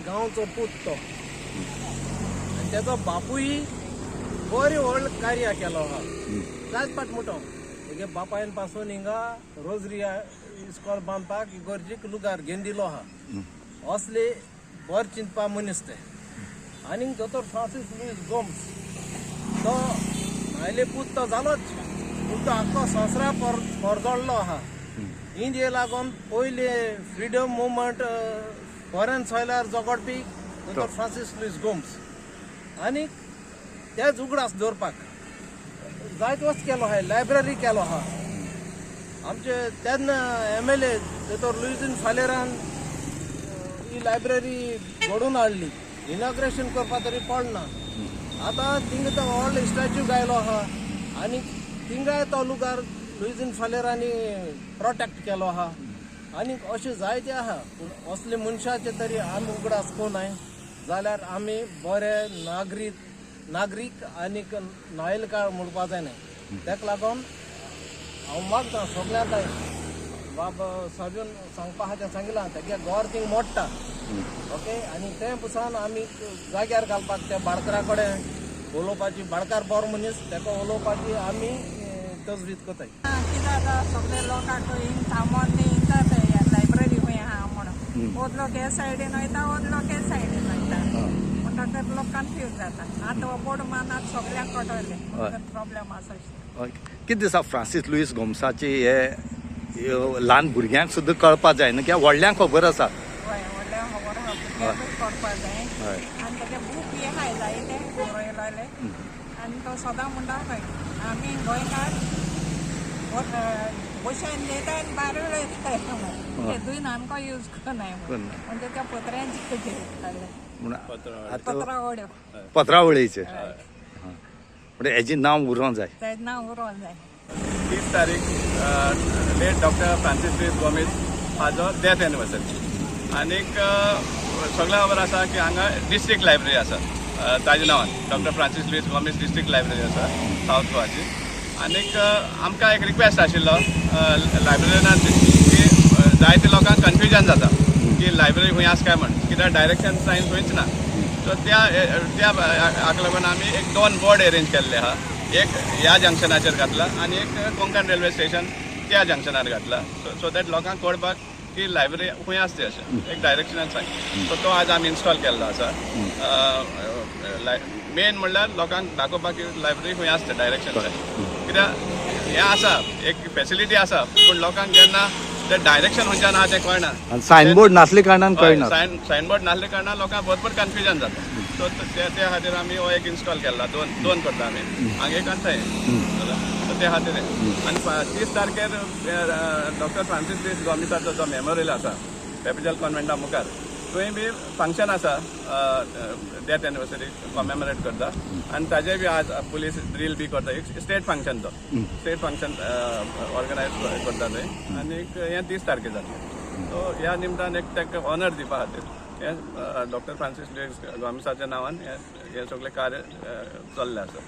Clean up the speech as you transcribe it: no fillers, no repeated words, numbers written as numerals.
गांवचो पूत तो आनी तेजो बापूय बरें व्हडलें कार्य केलो आहा. जायत फाट मोटो तेगे बापायन पासून हिंगा रोजरी इस्कॉल बांदपाक इगर्जीक लुगार घेवन दिलो आहा. असले बरें चिंतपा मनीस ते. आनीक दोतोर फ्रांसीस लुईस गोम्स तो आयले पूत तो जालोच, पूण तो आख्खो संवसारा परजळ्ळो आहा. इंडिये लागून पयले फ्रिडम मुवमेंट फॉरेन सॉयलार झगडपी दोतोर फ्रांसीस लुईस गोम्स. आनी तेच उगडास दवरपाक जायत वस्त केलो आहा, लायब्ररी केलो आहा. आमचे तेन्ना एमएलए दोतोर लुईझीन फालेरान ही लायब्ररी घडोवन हाडली. इनॉग्रेशन करपा तरी पडना. आतां थिंगा तो व्हडलो स्टॅच्यू गायलो आहा आनी थिंगाय तो लुगार लुईझीन फालेरांनी प्रोटेक्ट केलो आहा. आनी अशें जायते आहा. पूण असले मनशाचे तरी आमी उगडास कोनाय जाल्यार आमी बरे नागरीक आनीक नायलकार म्हणपा जायना. ताका लागून हांव मागता सगळ्यांक बाब सजून सांगपा आहा तें सांगिलां. तेगे घर थिंग मोडटा, ओके. आनी तें पसून आमी जाग्यार घालपाक त्या बाळकरा कडेन उलोवपाची, बाळकार बरो मनीस, ताका उलोवपाची आमी तजवीज करताय. कितें जाता, सगळे लोकांक हिंग थांबोन येता ते लायब्ररी खंय आहा म्हणून. ओद लोक हे सायडीन वयता, ओद लोक हे सायडीन वयता, म्हणटकर लोक कन्फ्यूज जाता. आतां हो बोर्ड मानात सगळ्यांक कळटलें, म्हणटकर प्रॉब्लेम आसा. कितें दिसा फ्रांसीस लुईस गोम्साची हे ल्हान भुरग्यांक सुद्दां कळपा जाय न्हू, कित्याक व्हडल्यांक खबर आसा. हय, व्हडल्यांक खबर आहा, भुरग्यांकूय कळपा जाय. आनी तेजे बूक बी आहाय जायते बरयलेले. आनी तो सदां म्हणटा खंय आमी गोंयकार बशेन येता आनी भायर उडयताय, ते दुयन आमकां यूज करनाय. म्हणजे त्या पत्र्यांचे म्हूण आतां पत्रावळ्यो. पत्रावळीचेर म्हणजे हेजें नांव उरोंक जाय. तेजें नांव उरोंक जाय. 30 तारीख लेट डॉक्टर फ्रांसीस लुईस गोमेज हाजो डेथ एनिवर्सरी. आनीक सगळ्यांक खबर आसा की हांगा डिस्ट्रिक्ट लायब्ररी आसा, ताज्या नांवान doctor Francis Luis Gomes district library आसा सावथ गोवाची. आनीक आमकां एक रिक्वेस्ट आशिल्लो लायब्ररीनाची की जायते लोकांक कन्फ्युजन जाता की लायब्ररी खंय आसा काय म्हण, कित्याक डायरेक्शन सायन खंयच ना. सो त्या त्या हाका लागून आमी एक दोन बोर्ड अरेंज केल्ले आहा. एक ह्या जंक्शनाचेर घातला आनी एक कोंकण रेल्वे स्टेशन त्या जंक्शनार घातला, सो that लोकांक कळपाक की लायब्ररी खंय आसा ती, अशें एक डायरेक्शनल सायन. सो तो आज आमी इन्स्टॉल केल्लो आसा. मेन म्हणल्यार लोकांक दाखोवपाक की लायब्ररी खंय आसा डायरेक्शन सायन, कित्याक हें आसा एक फेसिलिटी आसा, पूण लोकांक जेन्ना ते डायरेक्शन खंयच्यान आहा तें कळना. आनी सायनबोर्ड नासले कारणान कळना. सायनबोर्ड नासले कारणान लोकांक भरपूर कन्फ्युजन जाता. सो त्या खातीर आमी हो एक इन्स्टॉल केल्ला. दोन दोन करता आमी, हांगा एक आनी थंय. सो त्या खातीर. आनी 30 तारखेर डॉक्टर फ्रांसीस लुईस गोमिसाचो जो मेमोरियल आसा कॅपिटल कॉन्वेंटा मुखार, थंय बी फंक्शन आसा, डेथ एनिवर्सरी कॉमेमोरेट करता. आनी ताजे बी आज पुलीस ड्रील बी करता. एक स्टेट फंक्शन, तो स्टेट फंक्शन ऑर्गनायज करता थंय. आनी हें 30 तारखेर जातलें. सो ह्या निमतान एक ताका ऑनर दिवपा खातीर हें डॉक्टर फ्रांसीस लुईस गोमिसाच्या नांवान हें हें सगळें कार्य चल्लें आसा.